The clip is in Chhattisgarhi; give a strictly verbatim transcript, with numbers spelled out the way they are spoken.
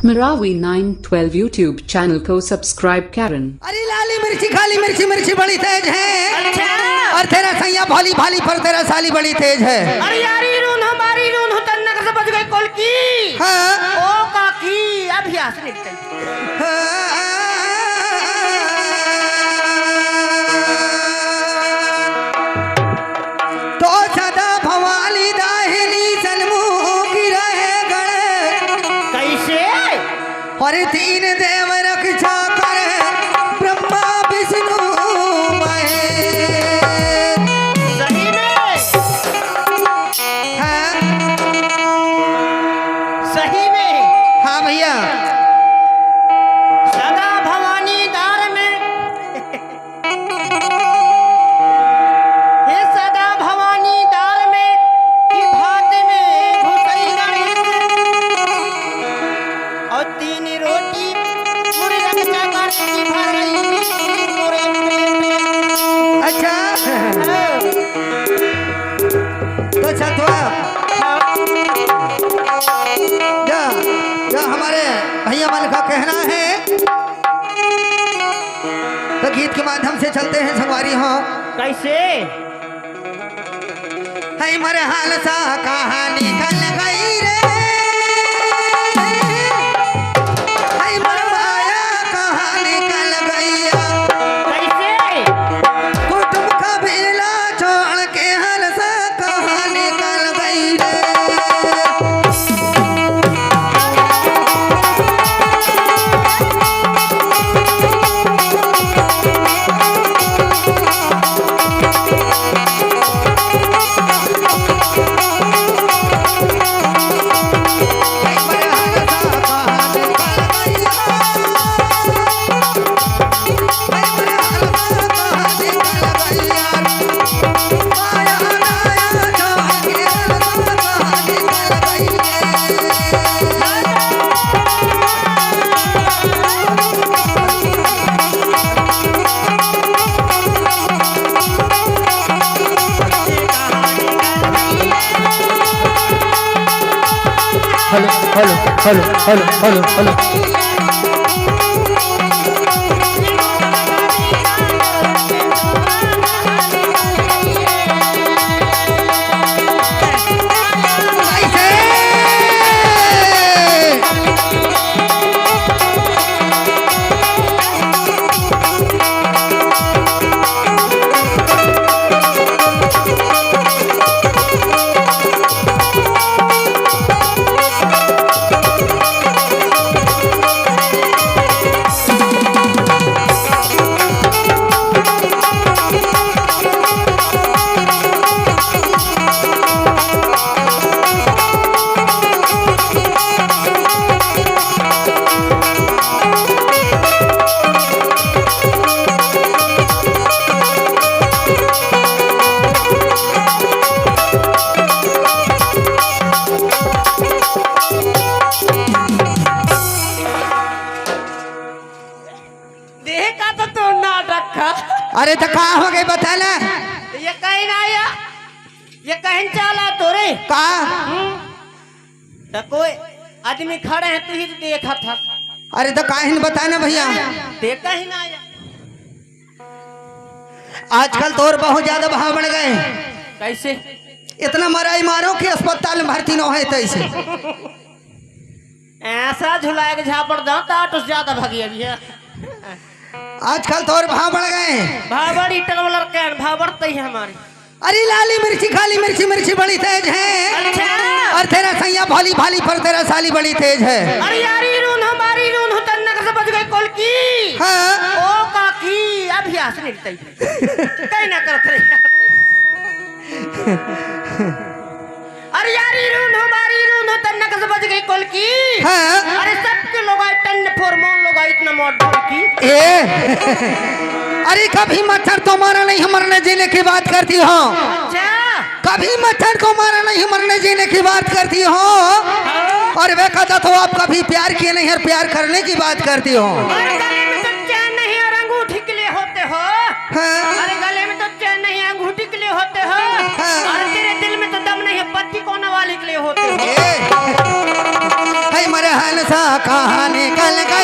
Marawi nine twelve YouTube channel को subscribe करें। अरे लाली मिर्ची, काली मिर्ची, मिर्ची बड़ी तेज है। अच्छा। और तेरा सैया भोली भाली पर तेरा साली बड़ी तेज है। अरे यारी रून हमारी रून हो, तन्नक से बज गई कोलकी। हाँ। ओ काकी, अभी हंस निकल। हाँ। तो सदा भवानी दाहिनी सन्मुखी रहे गण। कैसे? और तीन देव रक्षा करे, ब्रह्मा विष्णु महेश। सही में। हाँ। सही में। हाँ भैया। सदा भवानी दार में। हे सदा भवानी दार में, कि भात में घुसई गणेश। और तीन रोटी मुर्गा चाकर की भरई मोरे। अच्छा। हाँ। तो अच्छा, थोड़ा हाँ। जो, जो हमारे भैया मन का कहना है, तो गीत के माध्यम से चलते हैं संगवारी हो। कैसे? है मरहल सा कहाँ निकल गई रे, है मरमाया कहाँ निकल गई। कैसे? कुटुम कबीला छोड़ के हल सा कहाँ निकल गई रे। Hello, hello, hello, hello, hello, hello. देख का तो तोर नाटक का। अरे तो का हो गई बता ना। ये कहीं ना आया, ये कहीं चाला तोरे। का? हम्म। तो कोई आदमी खड़े हैं, तू ही तो देखा था। अरे तो काहे न बता ना भैया। देख कहीं ना आया। आजकल तोर बहुत ज्यादा भाव बढ़ गए। कैसे? इतना मराई मारो कि अस्पताल में भर्ती न होए तैसे। ऐसा झुलाए के झापड़ दो, तो आटो से ज्यादा भागी अभी है। आजकल तोर भाव बढ़ गए। भाव बढ़ ईटन वाला के भाव बढ़ते ही हमारी। अरे लाली मिर्ची, काली मिर्ची, मिर्ची बड़ी तेज है। अच्छा। और तेरा सैया भोली भाली पर तेरा साली बड़ी तेज है। अरे यारी रून हमारी रून हो, तन्नक से बज गई कोलकी। हाँ। ओ काकी, अभी हंस नहीं तई। कहीं ना करत रही। अरे यारी रून हो, मारी रून हो, तन्नक से बज गई कोलकी। हाँ। अरे सबके लोग आए, टन फोर मोन लोग आए, इतना मोट ढोलकी। ए, अरे कभी मच्छर तो मारा नहीं, मरने जीने की बात करती हो। अच्छा। कभी मच्छर को मारा नहीं, मरने जीने की बात करती हो। हाँ। और वे कहता तो आप कभी प्यार किए नहीं और प्यार करने की बात करती हो। और गले में तो चैन नहीं और अंगूठी के लिए होते हो। हाँ। अरे गले में तो चैन नहीं, अंगूठी के लिए होते हो। हाँ। और तेरे दिल में तो दम नहीं है, पति कोने वाली के लिए होते हो। ए, हे मरे हंसा कहाँ निकल गया?